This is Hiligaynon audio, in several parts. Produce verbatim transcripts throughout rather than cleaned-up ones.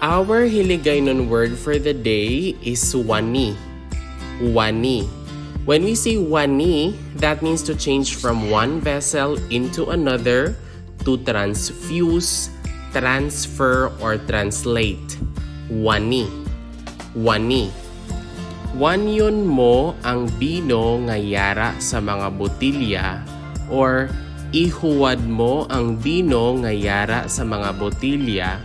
Our Hiligaynon word for the day is wani. Wani. When we say wani, that means to change from one vessel into another, to transfuse, transfer, or translate. Wani. Wani. Wanyon mo ang bino nga yara sa mga botilya, or ihuwad mo ang bino nga yara sa mga botilya.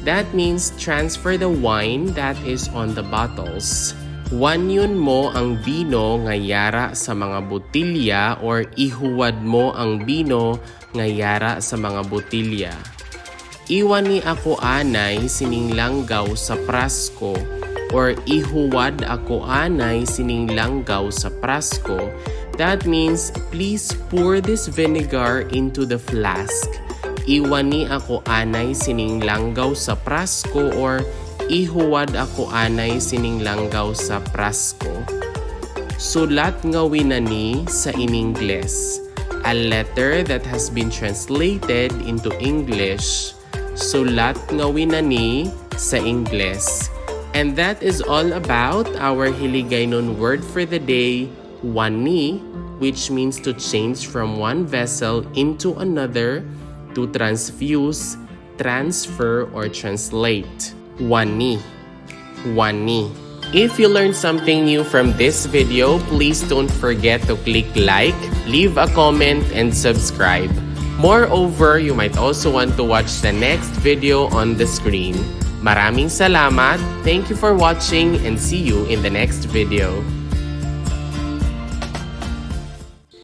That means transfer the wine that is on the bottles. Wanyon mo ang bino nga yara sa mga botilya, or ihuwad mo ang bino nga yara sa mga botilya. Iwani ako anay sining langgaw sa prasko, or ihuwad ako anay sining langgaw sa prasko. That means, please pour this vinegar into the flask. Iwani ako anay sining langgaw sa prasko, or ihuwad ako anay sining langgaw sa prasko. Sulat nga winani sa Iningles. A letter that has been translated into English. Sulat nga winani sa Ingles. And that is all about our Hiligaynon word for the day, wani, which means to change from one vessel into another, to transfuse, transfer, or translate. Wani. Wani. If you learned something new from this video, please don't forget to click like, leave a comment, and subscribe. Moreover, you might also want to watch the next video on the screen. Maraming salamat, thank you for watching, and see you in the next video.